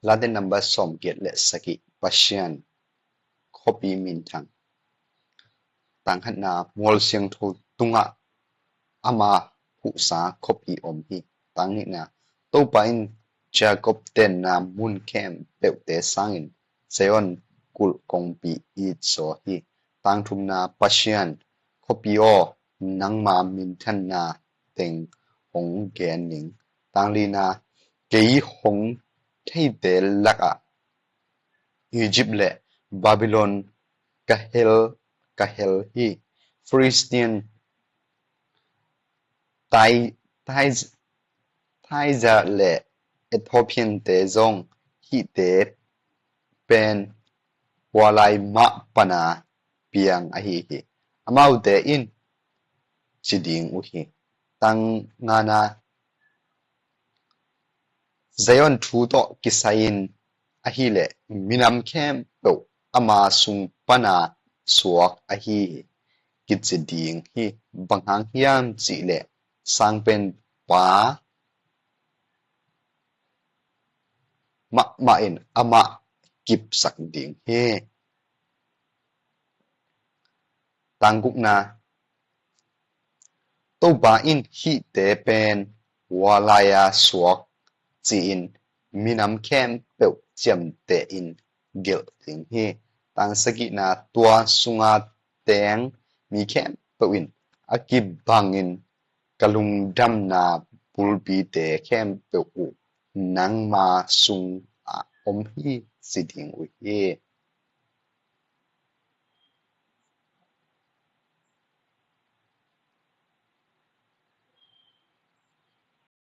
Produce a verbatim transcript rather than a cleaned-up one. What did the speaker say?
Late number sawmgiat le sagih. Pasian khuapi minthang. Tang khatna, mual siangtho tungah ama phuhsa khuapi om hi. Tang nihna, Topa in Jacob tenna mun khempeuhte sangin Zion kulh kongpi it zaw hi. Tang thumna, Pasian khuapi aw, nangma minthanna teng hong gen ning. Tang lina, kei hong theite lakah Egypt le Babylon ka hel, ka hel hi. Philistine, Tai, Tai, Tizer le Ethiopian-te zong hihte pen hua lai mah pana piang ahi hi. Amaute in ci ding uh hi. Tang ngana, Zion thu tawh kisai-in ahileh minam khempeuh ama sung pana suak ahi hi, kici ding hi. Bang hang hiam cihleh sangpenpa mahmah in amah kipsak ding hi. Tang gukna, Topa in hihte pen hua lai-a suak ci-in minam khempeuh ciamtehin gelh ding hi. Tang sagihna, tua sunga teng mi khempeuh in a kibangin ka lungdamna bulpite khempeuh uh nangma sungah om hi ci ding uh hi.